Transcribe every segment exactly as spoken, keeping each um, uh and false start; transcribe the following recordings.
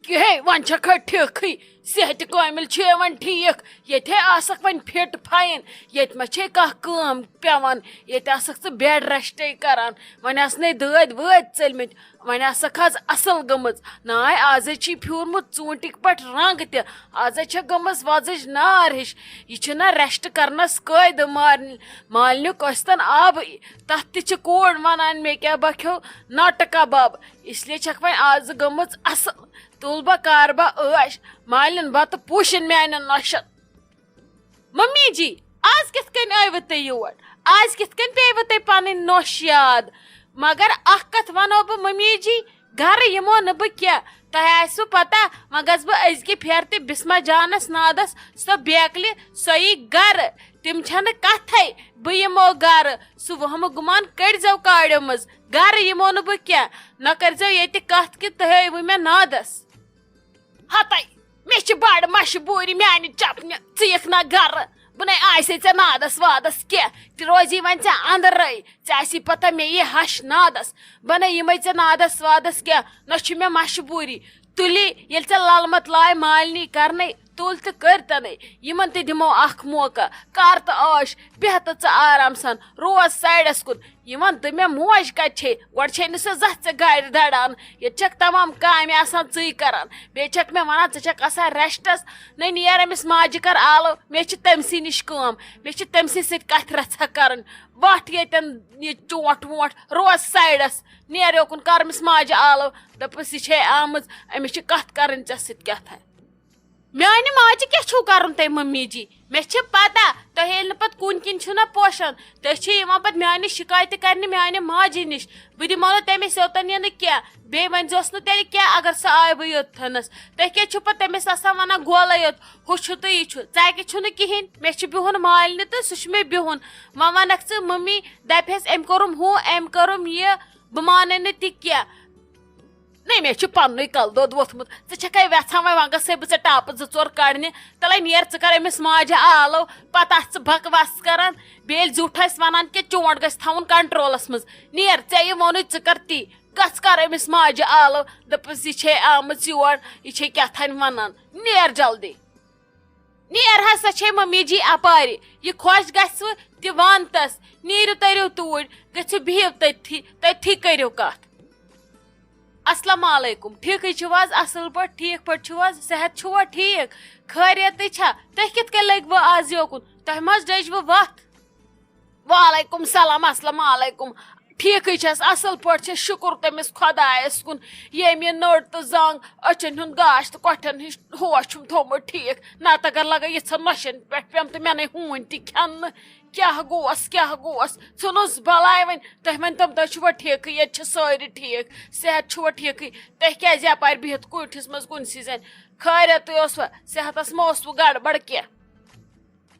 کِہے، وۄنۍ چھکھا ٹھیکھٕے؟ صحتِ کٲمِل چھُ یِوان ٹھیک، ییٚتہِ آسکھ وۄنۍ فِٹ فاین، ییٚتہِ ما چھے کانٛہہ کٲم پٮ۪وان، ییٚتہِ آسکھ ژٕ بیڈ ریسٹے کران، وۄنۍ آسنے دٲدۍ وٲدۍ ژٔلمٕتۍ، وۄنۍ آسکھ آز اصل گٔمٕژ۔ ناے، آزے چھُے پھیوٗرمُت ژوٗنٹھِکۍ پٲٹھۍ رنگ تہِ، آزے چھےٚ گٔمٕژ وۄزٕج نار ہِش۔ یہِ چھُنہ ریسٹ کرنس قٲیدٕ مارنہِ، مالنیُک ٲسۍتن آبہٕ، تتھ تہِ چھِ کوٗر ونان، مےٚ کیٛاہ بکھیو ناٹہٕ کباب، اس لیے چھکھ وۄنۍ آز گٔمٕژ اصل۔ تُل بہٕ کاربہ عٲش، مالِن بتہٕ پوٗشِن میانٮ۪ن نۄشن۔ ممی جی، آز کِتھ کٔنۍ آیوٕ تُہۍ یور؟ آز کِتھ کٔنۍ پیٚیوٕ تۄہہِ پنٕنۍ نۄش یاد؟ مگر اکھ کتھ ونو بہٕ ممی جی، گرٕ یِمو نہٕ بہٕ کینٛہہ۔ تۄہہِ آسِوٕ پتہ، وۄنۍ گژھٕ بہٕ أزکہِ پھیرٕ تہِ بسمہ جانس نادس سۄ بیکلہِ، سۄ یی گرٕ۔ تِم چھنہٕ کتھے، بہٕ یِمو گرٕ۔ سُہ وہمہٕ گُمان کٔڑزیو کاڑیو منٛز۔ گرٕ یِمو نہٕ بہٕ کینٛہہ۔ نہ کٔرزیو ییٚتہِ کتھ کہِ تُہۍ ٲیوٕ مےٚ نادس۔ ہتے، مےٚ چھِ بڑٕ مجبوٗری میانہِ چپنہِ، ژٕ یِکھ نہ گرٕ۔ بہٕ نے آسے ژےٚ نادس وادس کینٛہہ، تہِ روزی وۄنۍ ژےٚ اندرے۔ ژےٚ آسی پتہ مےٚ یی ہش نادس۔ بہٕ نے یِمے ژےٚ نادس وادس کینٛہہ، نہ چھُ مےٚ مجبوٗری۔ تُلی، ییٚلہِ ژےٚ للمت لاے مالنی کرنے، تُل تہٕ کٔرۍ تنے۔ یِمن تہِ دِمو اکھ موقع۔ کر تہٕ عٲش، بیٚہہ تہٕ ژٕ آرام سان، روز سایڈس کُن۔ یِوان دوٚپمےٚ، موج کتہِ چھے؟ گۄڈٕ چھے نہٕ سۄ زانٛہہ ژےٚ گرِ دڑان۔ ییٚتہِ چھکھ تمام کامہِ آسان ژٕے کران۔ بیٚیہِ چھکھ مےٚ ونان، ژٕ چھکھ آسان ریسٹس۔ نٔے نیر أمِس ماجہِ کر آلو، مےٚ چھِ تٔمسٕے نِش کٲم۔ مےٚ چھِ تٔمسٕے سۭتۍ کتھِ رژھا کرٕنۍ۔ وٹھ ییٚتٮ۪ن یہِ چونٛٹھ وونٛٹھ، روز سایڈس۔ نیر یوکُن، کر أمِس ماجہِ آلو۔ دپس، یہِ چھے آمٕژ، أمِس چھِ کتھ کرٕنۍ ژےٚ سۭتۍ کیٛاہ تھانۍ۔ میانہِ ماجہِ کیٛاہ چھُو کرُن تۄہہِ ممی جی؟ مےٚ چھِ پتہ، تۄہہِ ییٚلہِ نہٕ پتہٕ کُنہِ کِنۍ چھِو نہ پوشان، تُہۍ چھِو یِوان پتہٕ میانہِ شکایتہِ کرنہِ میانہِ ماجہِ نِش۔ بہٕ دِمو نہٕ تٔمِس یوتن یِنہٕ کینٛہہ، بیٚیہِ ؤنۍ زیوس نہٕ تیٚلہِ کینٛہہ اگر سۄ آیہِ بہٕ یوتتھنس۔ تُہۍ کیٛاہ چھِو پتہٕ تٔمِس آسان ونان گولے یوت، ہُہ چھُ تہٕ یہِ چھُ؟ ژٕ کیٛاہ چھُنہٕ کِہینۍ، مےٚ چھُ بِہُن مالنہِ تہٕ سُہ چھُ مےٚ بِہُن۔ وۄنۍ ونکھ ژٕ ممی دپہِ ہس، أمۍ کوٚرُم ہُہ، أمۍ کوٚرُم یہِ، بہٕ مانَے نہٕ تہِ کینٛہہ۔ نَے، مےٚ چھُ پننُے کلہٕ دود ووٚتھمُت۔ ژٕ چھکھے ویژھان وۄنۍ، وۄنۍ گژھے بہٕ ژےٚ ٹاپہٕ زٕ ژور کڑنہِ؟ تَلے نیر، ژٕ کر أمِس ماجہِ آلو، پتہٕ آس ژٕ بکواس کران۔ بیٚیہِ ییٚلہِ زیُٹھ آسہِ ونان کہِ چونٛٹھ گژھِ تھاوُن کنٹرولس منٛز، نیر، ژےٚ یہِ ووٚنُے، ژٕ کر تی۔ گژھ کر أمِس ماجہِ آلو، دپس، یہِ چھے آمٕژ یور، یہِ چھے کیٛاہ تھانۍ ونان۔ نیر جلدی۔ نیر ہسا چھے ممی جی اپارِ۔ یہِ خۄش گژھِوٕ تہِ وَن تس۔ نیٖرِو تٔرِو توٗرۍ، گٔژھِو بِہِو تٔتھی، تٔتھی کٔرِو کتھ۔ السلام علیکم، ٹھیٖکٕے چھِو حظ؟ اصٕل پٲٹھۍ، ٹھیٖک پٲٹھۍ چھِو حظ؟ صحت چھُوا ٹھیٖک؟ خٲریتٕے چھا؟ تُہۍ کِتھ کٔنۍ لٔگۍ وٕ آز یوکُن؟ تۄہہِ ما حظ ڈٔجوٕ وتھ؟ وعلیکم سلام، السلام علیکم۔ ٹھیٖکٕے چھَس، اصٕل پٲٹھۍ چھَس، شُکُر تٔمِس خۄدایَس کُن، ییٚمۍ یہِ نٔر تہٕ زنٛگ، أچھَن ہُنٛد گاش تہٕ کۄٹھٮ۪ن ہِش ہوش چھُم تھوٚومُت ٹھیٖک۔ نتہٕ اگر لگے یِژھن نۄشَن پٮ۪ٹھ پٮ۪م تہٕ مےٚ نے ہوٗنۍ تہِ کھٮ۪نہٕ۔ کیٛاہ گوس، کیٛاہ گوس؟ ژھٕنُس بلاے وۄنۍ۔ تُہۍ ؤنۍتَم، تُہۍ چھِوا ٹھیٖکٕے؟ ییٚتہِ چھِ سٲری ٹھیٖک، صحت چھُوا ٹھیٖکٕے؟ تُہۍ کیٛازِ یپارِ بِہِتھ کُٹھِس منٛز کُنسٕے زَنہِ؟ خٲریتٕے اوسوا؟ صحتس ما اوسوٕ گڑبڑ کینٛہہ؟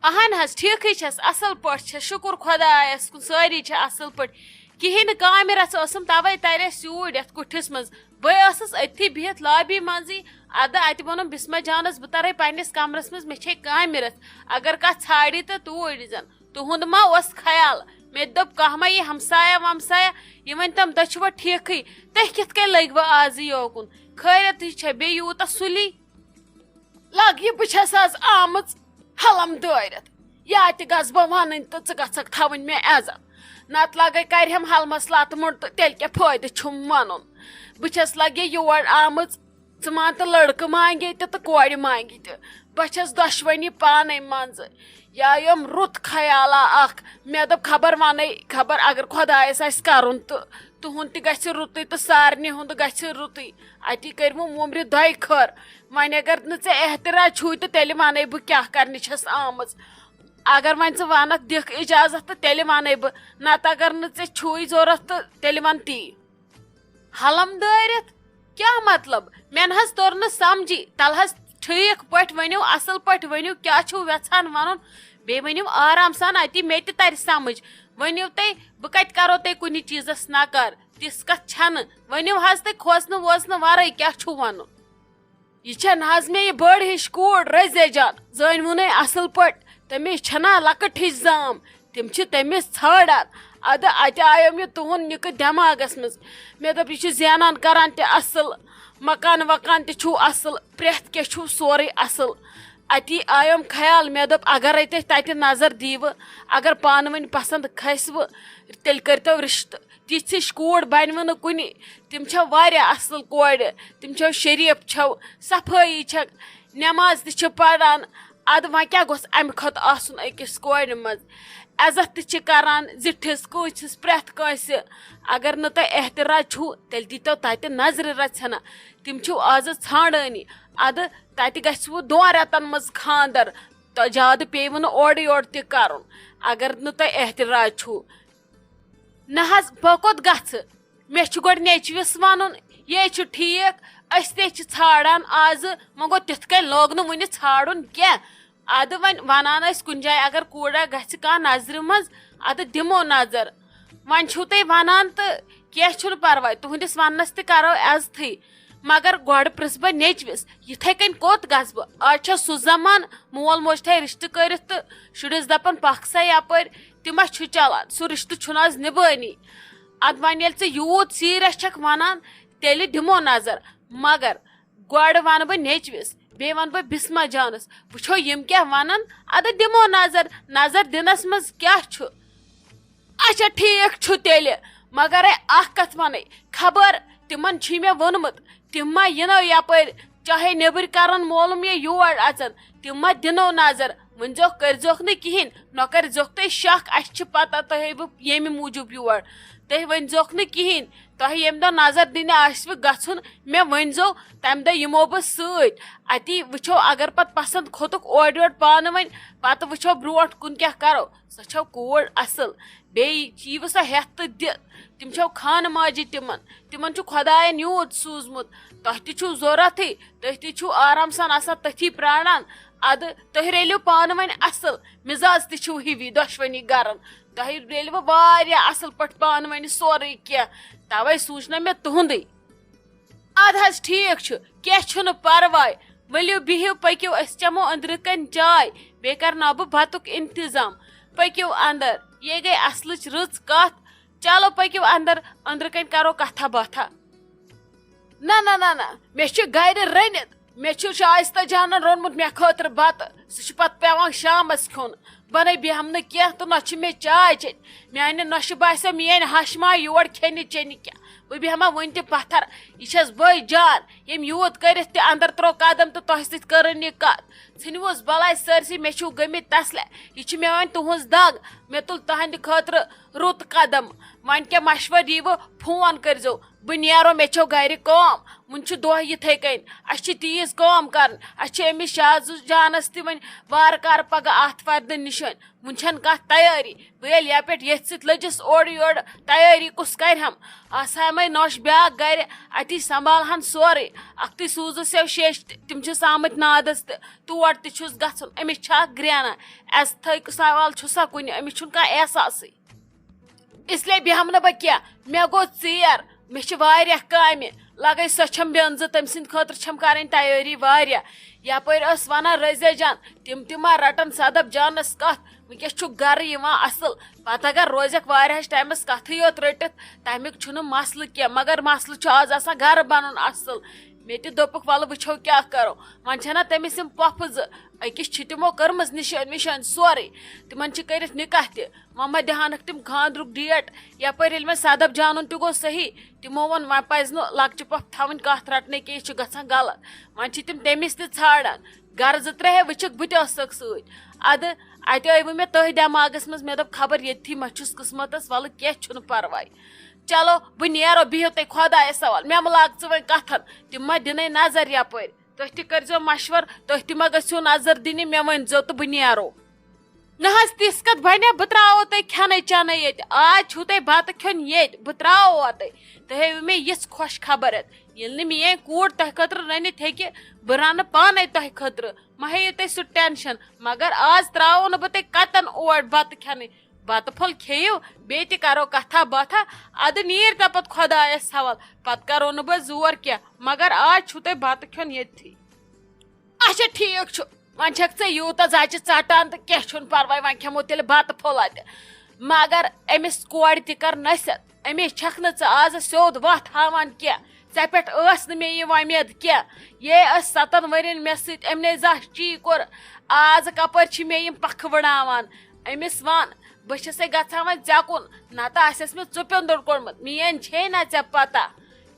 اہن حظ، ٹھیکٕے چھس، اصل پٲٹھۍ چھس، شُکُر خۄدایس کُن، سٲری چھِ اصل پٲٹھۍ۔ کِہیٖنۍ نہٕ، کامہِ رژھ ٲسٕم، توے ترِ اَسہِ یوٗرۍ یتھ کُٹھِس منٛز۔ بہٕ ٲسٕس أتھی بِہِتھ لابی منٛزٕے۔ ادٕ اتہِ ووٚنُم بسمہ جانس، بہٕ ترے پننِس کمرس منٛز، مےٚ چھے کامہِ رژھ، اگر کانٛہہ ژھانڈی تہٕ توٗرۍ ییٖزٮ۪ن۔ تُہُنٛد ما اوس خیال؟ مےٚ تہِ دوٚپ، کانٛہہ ما یی ہمسایہ ومسایہ، یہِ ؤنۍ تم، تُہۍ چھِوا ٹھیکٕے؟ تُہۍ کِتھ کٔنۍ لٔگۍ وٕ آزٕ یوکُن؟ خٲریتٕے چھےٚ، بیٚیہِ یوٗتاہ سُلی؟ لگ یہِ، بہٕ چھَس آز آمٕژ حلم دٲرِتھ۔ یا تہِ گژھٕ بہٕ وَنٕنۍ تہٕ ژٕ گژھکھ تھاوٕنۍ مےٚ عزت۔ نتہٕ لگے کرِہم حلمس لتہٕ مُنڈ تہٕ تیٚلہِ کیٛاہ فٲیدٕ چھُم وَنُن؟ بہٕ چھَس لگے یور آمٕژ، ژٕ مان تہٕ لڑکہٕ مانگے تہِ تہٕ کورِ مانگے تہِ۔ بہٕ چھَس دۄشوٕنی پانے منٛزٕ۔ یا یِم رُت خیالا اکھ۔ مےٚ دوٚپ، خبر وَنے، خبر اگر خۄدایَس آسہِ کَرُن تہٕ تُہُنٛد تہِ گژھِ رُتُے تہٕ سارنٕے ہُنٛد گژھِ رُتُے۔ اَتی کٔرۍ وٕ وُمرِ دۄیہِ خٲر۔ وۄنۍ اگر نہٕ ژےٚ احتِراز چھُے تہٕ تیٚلہِ وَنے بہٕ کیٛاہ کَرنہِ چھَس آمٕژ۔ اگر وۄنۍ ژٕ وَنَکھ، دِکھ اِجازت، تہٕ تیٚلہِ وَنے بہٕ، نَتہٕ اگر نہٕ ژےٚ چھُے ضوٚرَتھ تہٕ تیٚلہِ وَن تی۔ حلم دٲرِتھ؟ کیٛاہ مطلب؟ مےٚ نہ حظ توٚر نہٕ سمجھی۔ تَلہٕ حظ ٹھیٖک پٲٹھۍ ؤنِو، اَصٕل پٲٹھۍ ؤنِو، کیٛاہ چھُو یَژھان وَنُن؟ بیٚیہِ ؤنِو آرام سان، اَتی مےٚ تہِ تَرِ سمجھ۔ ؤنِو تُہۍ، بہٕ کَتہِ کَرو تۄہہِ کُنہِ چیٖزَس نکار؟ تِژھ کَتھ چھَنہٕ۔ ؤنِو حظ تُہۍ، کھوژنہٕ ووژنہٕ وَرٲے کیٛاہ چھُو وَنُن؟ یہِ چھےٚ نہ حظ مےٚ یہِ بٔڑ ہِش کوٗر رٔزیا جان، زٲنۍ ووٚنُے اَصٕل پٲٹھۍ، تٔمِس چھَنا لۄکٕٹ ہِش زام، تِم چھِ تٔمِس ژھانڈان۔ ادٕ اتہِ آیو مےٚ تُہُنٛد نِکہٕ دٮ۪ماغس منٛز۔ مےٚ دوٚپ، یہِ چھُ زینان کران تہِ اصل، مکان وکان تہِ چھُو اصل، پرٛٮ۪تھ کینٛہہ چھُو سورُے اصل۔ اتی آیوم خیال، مےٚ دوٚپ، اگرے تُہۍ تتہِ نظر دیٖوٕ، اگر پانہٕ ؤنۍ پسند کھسِوٕ، تیٚلہِ کٔرۍتو رشتہٕ۔ تِژھ ہِش کوٗر بنِوٕ نہٕ کُنی۔ تِم چھےٚ واریاہ اصل کورِ، تِم چھےٚ شریف، چھےٚ صفٲیی، چھےٚ نماز تہِ چھِ پران۔ ادٕ وۄنۍ کیٛاہ گوٚژھ امہِ کھۄتہٕ آسُن أکِس کورِ منٛز؟ عزت تہِ چھِ کران زِٹھِس کٲنٛسِس، پرٛٮ۪تھ کٲنٛسہِ۔ اگر نہٕ تۄہہِ احترام چھُو، تیٚلہِ دیٖتو تتہِ نظرِ رژھِ ہنا۔ تِم چھِو آزٕ ژھانڈٲنی۔ ادٕ تتہِ گژھِوٕ دۄن رٮ۪تن منٛز خانٛدر۔ تۄہہِ زیادٕ پیٚیِوٕ نہٕ اورٕ یورٕ تہِ کرُن، اگر نہٕ تۄہہِ احترام چھُو۔ نہ حظ، بہٕ کوٚت گژھٕ؟ مےٚ چھُ گۄڈٕ نیٚچوِس وَنُن، یے چھُ ٹھیٖک، أسۍ تہِ چھِ ژھانڈان آزٕ، وۄنۍ گوٚو تِتھ کٔنۍ لوگ نہٕ وُنہِ ژھانڈُن کینٛہہ۔ ادٕ وۄنۍ وَنان ٲسۍ کُنہِ جایہِ اگر کوٗرا گژھِ کانٛہہ نظرِ منٛز، ادٕ دِمو نظر۔ وۄنۍ چھِو تُہۍ وَنان تہٕ کینٛہہ چھُنہٕ پرواے، تُہٕنٛدِس وَننَس تہِ کرو عزتھٕے۔ مگر گۄڈٕ پرٛژھ بہٕ نیٚچوِس، یِتھَے کٔنۍ کوٚت گژھٕ بہٕ؟ آز چھا سُہ زمانہٕ، مول موج تھایہِ رِشتہٕ کٔرِتھ تہٕ شُرِس دَپان، "پَکھ سا یَپٲرۍ"، تہِ ما چھُ چلان؟ سُہ رِشتہٕ چھُنہٕ آز نِبٲنی۔ اَدٕ وۄنۍ ییٚلہِ ژٕ یوٗت سیٖریَس چھَکھ وَنان، تیٚلہِ دِمو نظر۔ مگر گۄڈٕ وَنہٕ بہٕ نیٚچوِس، بیٚیہِ وَنہٕ بہٕ بِسمہ جانَس، وٕچھو یِم کیٛاہ وَنَن، اَدٕ دِمو نظر۔ نظر دِنَس منٛز کیٛاہ چھُ؟ اچھا، ٹھیٖک چھُ تیٚلہِ، مگر ہے، اَکھ کَتھ وَنَے، خبر تِمَن چھُے مےٚ ووٚنمُت، تِم ما یِنو یَپٲرۍ، چاہے نیٚبٕرۍ کَرَن مولوٗم یا یور اَژَن، تِم ما دِنو نظر۔ ؤنۍزیوکھ، کٔرۍزیوکھ نہٕ کِہیٖنۍ، نہ کٔرۍزیوکھ تُہۍ شک، اَسہِ چھِ پَتہ تۄہہِ بہٕ ییٚمہِ موٗجوٗب یور۔ تُہۍ ؤنۍزیوکھ نہٕ کِہیٖنۍ، تۄہہِ ییٚمہِ دۄہ نظر دِنہِ آسِوٕ گژھُن، مےٚ ؤنۍزیو، تَمہِ دۄہ یِمو بہٕ سۭتۍ۔ اَتی وٕچھو، اگر پَتہٕ پَسنٛد کھوٚتُکھ اورٕ یورٕ پانہٕ ؤنۍ، پَتہٕ وٕچھو برونٛٹھ کُن کیٛاہ کَرو۔ سۄ چھو کوٗر اصل۔ بیٚیہِ ییٖوٕ سۄ ہٮ۪تھ تہٕ دِتھ۔ تِم چھو خانہٕ ماجہِ تِمن۔ تِمن چھُ خۄداین یوٗت سوٗزمُت۔ تۄہہِ تہِ چھُو ضوٚرتھٕے، تُہۍ تہِ چھِو آرام سان آسان تٔتھی پرٛاران۔ اَدٕ تُہۍ رٔلِو پانہٕ ؤنۍ اصل۔ مِزاز تہِ چھِو ہِوی دۄشوٕنی گرن۔ تۄہہِ رٔلوٕ واریاہ اصل پٲٹھۍ پانہٕ ؤنۍ سورُے کینٛہہ۔ توے سوٗنچ نہ مےٚ تُہُنٛدُے۔ اَدٕ حظ ٹھیٖک چھُ، کینٛہہ چھُنہٕ پرواے۔ ؤلِو بِہِو، پٔکِو، أسۍ چٮ۪مو أنٛدرٕ کَنۍ چاے، بیٚیہِ کرناو بہٕ بَتُک اِنتظام۔ پٔکِو اَندر، یے گٔے اَصلٕچ رٕژ کَتھ۔ چلو پٔکِو اَندر، أنٛدرٕ کَنۍ کرو کَتھا باتھا۔ نہ، نہ، نہ، نہ، مےٚ چھُ گرِ رٔنِتھ۔ مےٚ چھُ شایستہ جانن روٚنمُت مےٚ خٲطرٕ بَتہٕ۔ سُہ چھُ پَتہٕ پٮ۪وان شامَس کھیوٚن۔ بہٕ نَے بیٚہمہٕ نہٕ کینٛہہ تہٕ نہ چھُ مےٚ چاے چیٚنۍ۔ میانہِ نۄشہِ باسیٚو میٲنۍ ہَش ما یور کھیٚنہِ چیٚنہِ کینٛہہ۔ بہٕ بیٚہمہٕ وُنہِ تہِ پَتھر۔ یہِ چھَس بٔے جان، ییٚمۍ یوٗت کٔرِتھ تہِ اندر ترٛوو قدم تہٕ تۄہہِ سۭتۍ کٔرٕن یہِ کَتھ۔ ژھٕنِوس بَلاے سٲرسٕے، مےٚ چھُو گٔمٕتۍ تَسلے۔ یہِ چھِ مےٚ وۄنۍ تُہٕنٛز دَگ۔ مےٚ تُل تُہنٛدِ خٲطرٕ رُت قدم۔ وۄنۍ کیٛاہ مشورٕ ییٖوٕ، فون کٔرۍزیو۔ بہٕ نیرو، مےٚ چھو گرِ کٲم۔ وُنہِ چھُ دۄہ یِتھے کٔنۍ۔ اَسہِ چھِ تیٖژ کٲم کرٕنۍ۔ اَسہِ چھِ أمِس شازٕ جانس تہِ وۄنۍ وارٕ کارٕ پگاہ آتھوارِ دۄہ نِشٲنۍ۔ وُنہِ چھَنہٕ کانٛہہ تیٲری۔ بہٕ ییٚلہِ یپٲرۍ ییٚتھۍ سۭتۍ لٔجِس اورٕ یورٕ، تیٲری کُس کرِہم؟ آسہٕ ہا یِمے نۄش بیٛاکھ گرِ، اَتی سنبھالہن سورُے۔ اَکھتُے سوٗزُس یَو شیٚچھ تہِ، تِم چھِس آمٕتۍ نادس تہٕ تور تہِ چھُس گژھُن۔ أمِس چھا اکھ گرٛینہ؟ عزتھٕے سوال چھُسا کُنہِ؟ أمِس چھُنہٕ کانٛہہ احساسٕے۔ اس لیے بیٚہمہٕ نہٕ بہٕ کینٛہہ۔ مےٚ گوٚو ژیر، مےٚ چھِ واریاہ کامہِ۔ لگے سۄ چھم بیٚنزٕ، تٔمۍ سٕنٛدِ خٲطرٕ چھم کرٕنۍ تیٲری واریاہ۔ یپٲرۍ ٲس ونان رضیہ جان، تِم تہِ ما رٹن صدف جانس کتھ۔ وٕنکیٚس چھُ گرٕ یِوان اصل۔ پتہٕ اگر روزکھ واریاہس ٹایمس کتھٕے یوت رٔٹِتھ، تمیُک چھُنہٕ مسلہٕ کینٛہہ، مگر مسلہٕ چھُ آز آسان گرٕ بنُن اصل۔ مےٚ تہِ دوٚپُکھ، ولہٕ وٕچھو کیٛاہ کرو۔ وۄنۍ چھنہ تٔمِس یِم پۄپھٕ زٕ، أکِس چھِ تِمو کٔرمٕژ نِشٲنۍ وِشٲنۍ سورُے، تِمن چھِ کٔرِتھ نکاح تہِ۔ وۄنۍ ما دِہانکھ تِم خاندرُک ڈیٹ؟ یپٲرۍ ییٚلہِ وۄنۍ صدف جانُن تہِ گوٚو صحیح، تِمو ووٚن، وۄنۍ پزِ نہٕ لۄکچہِ پۄپھٕ تھاوٕنۍ کتھ رٹنٕے کینٛہہ، یہِ چھُ گژھان غلط۔ وۄنۍ چھِ تِم تٔمِس تہِ ژھانڈان۔ گرٕ زٕ ترٛےٚ ہے وٕچھکھ، بہٕ تہِ ٲسٕکھ سۭتۍ۔ ادٕ اتہِ ٲیوٕ مےٚ تٔتھۍ دٮ۪ماغس منٛز، مےٚ دوٚپ، خبر ییٚتھی ما چھُس قٕسمتس، ولہٕ کینٛہہ چھُنہٕ پرواے۔ چلو، بہٕ نیرو، بِہِو تُہۍ خۄدایس حوالہٕ، مےٚ مہٕ لاگ ژٕ وۄنۍ کتھن، تِم ما دِنے نظر یپٲرۍ۔ تُہۍ تہِ کٔرۍزیو مشور، تُہۍ تہِ ما گٔژھِو نظر دِنہِ، مےٚ ؤنۍزیو تہٕ بہٕ نیرو۔ نہ حظ، تِژھ کتھ بنے، بہٕ ترٛاوو تۄہہِ کھٮ۪نَے چٮ۪نَے ییٚتہِ۔ آز چھُو تۄہہِ بتہٕ کھیوٚن ییٚتہِ، بہٕ ترٛاوو تۄہہِ۔ تُہۍ ہٲیِو مےٚ یِژھ خۄش خبر ہٮ۪تھ۔ ییٚلہِ نہٕ میٛٲنۍ کوٗر تۄہہِ خٲطرٕ رٔنِتھ ہیٚکہِ، بہٕ رَنہٕ پانے تۄہہِ خٲطرٕ۔ مہ ہیٚیِو تُہۍ سُہ ٹینشن، مگر آز ترٛاوو نہٕ بہٕ تۄہہِ کتٮ۪ن اور بتہٕ کھٮ۪نٕے۔ بتہٕ پھوٚل کھیٚیِو، بیٚیہِ تہِ کرو کتھا باتھا۔ ادٕ نیٖرۍ تو پتہٕ خۄدایس حوال، پتہٕ کرو نہٕ بہٕ زور کینٛہہ، مگر آز چھُو تۄہہِ بتہٕ کھیوٚن ییٚتھی۔ اچھا، ٹھیٖک چھُ، وۄنۍ چھکھ ژےٚ یوٗتاہ زچہِ ژٹان تہٕ کینٛہہ چھُنہٕ پرواے، وۄنۍ کھٮ۪مو تیٚلہِ بتہٕ پھوٚلہ تہِ۔ مگر أمِس کورِ تہِ کر نصیحت، أمِس چھکھ نہٕ ژٕ آز سیوٚد وَتھ ہاوان کینٛہہ۔ ژےٚ پٮ۪ٹھ ٲس نہٕ مےٚ یہِ وۄمید کینٛہہ۔ یے ٲس ستن ؤرین مےٚ سۭتۍ، أمۍ نے زانٛہہ چی کوٚر۔ آز کپٲرۍ چھِ مےٚ یِم پکھٕ وٕڑاوان؟ أمِس وَن، بہٕ چھسے گژھان وۄنۍ ژےٚ کُن، نتہٕ آسٮ۪س مےٚ ژٕ پیوٚندُر کوٚڑمُت، میٲنۍ چھے نہ ژےٚ پتہ۔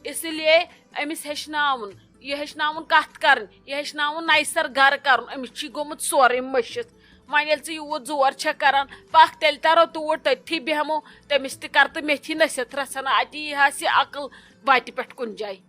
اسی لیے أمِس ہیٚچھناوُن، یہِ ہیٚچھناوُن کتھ کرٕنۍ، یہِ ہیٚچھناوُن نَیہِ سر گرٕ کرُن۔ أمِس چھُے گوٚمُت سورُے مٔشِتھ۔ وۄنۍ ییٚلہِ ژٕ یوٗت زور چھکھ کران، پکھ تیٚلہِ ترو توٗرۍ، تٔتھی بیٚہمو، تٔمِس تہِ کر تہٕ میتھی نصیحت رژھنا، اتی یی ہس یہِ عقل وتہِ پٮ۪ٹھ کُنہِ جایہِ۔